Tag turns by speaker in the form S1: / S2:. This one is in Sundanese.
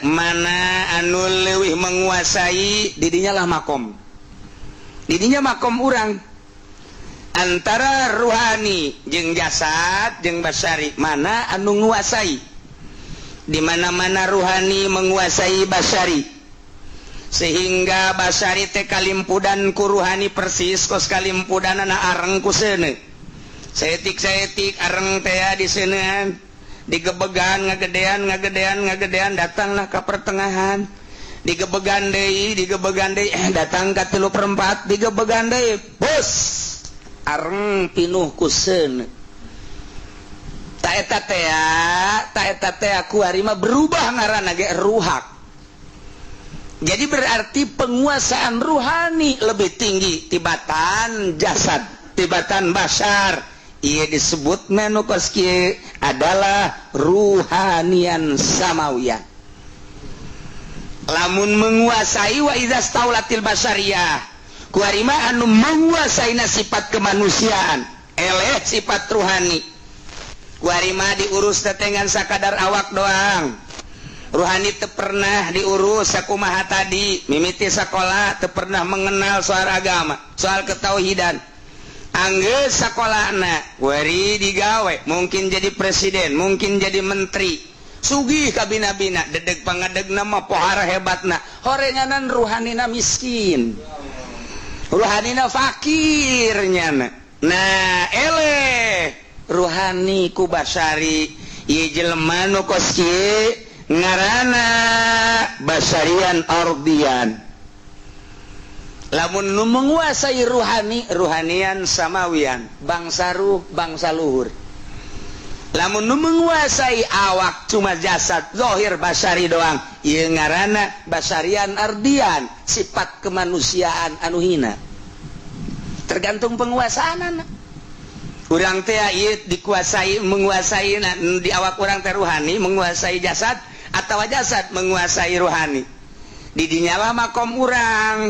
S1: Mana anu leuwih menguasai, didinya lah makom, didinya makom urang. Antara ruhani jeung jasad jeung basari, mana anu nguasai? Di mana-mana ruhani menguasai basari, sehingga basari teh kalimpudan ku ruhani, persis kos kalimpudan anak areng ku seuneu. Saeutik-saeutik areng teh diseuneun, digebegan, ngagedean, ngagedean, ngagedean, datanglah ke pertengahan, digebegan deui, digebegan deui, datang ke 3/4, digebegan deui, bos, areng pinuh ku seuneu. Ta eta teh, ta eta teh kuari mah berubah ngaranna ge ruhak. Jadi berarti penguasaan ruhani lebih tinggi tibatan jasad, tibatan basar. Ia disebut nu kos kieu adalah ruhanian samawiyan. Lamun menguasai, wa idza staulatil basyariyah, kuari mah anu menguasai sifat kemanusiaan, eleh sifat ruhani. Kuari mah diurus tetengan sakadar awak doang, ruhani teu pernah diurus. Sakumaha tadi, mimiti sekolah teu pernah mengenal soal agama, soal ketauhidan. Anggeus sakolana, wari digawe, mungkin jadi presiden, mungkin jadi menteri, sugih kabina-bina, dedeg pangadeg nama pohara hebatna, horenganan ruhanina miskin, ruhanina fakirnya. Nah, eleh ruhani ku basari. Ieu jelema nu kos kieu ngaranna basarian ardian. Lamun nu menguasai ruhani, ruhanian samawian, bangsa ruh, bangsa luhur. Lamun nu menguasai awak, cuma jasad zohir basari doang, ieu ngaranna basarian ardian, sifat kemanusiaan anu hina. Tergantung penguasaan anak urang teh ieu dikuasai, menguasai di awak urang teh ruhani menguasai jasad atau jasad menguasai ruhani. Didinya lah makom urang.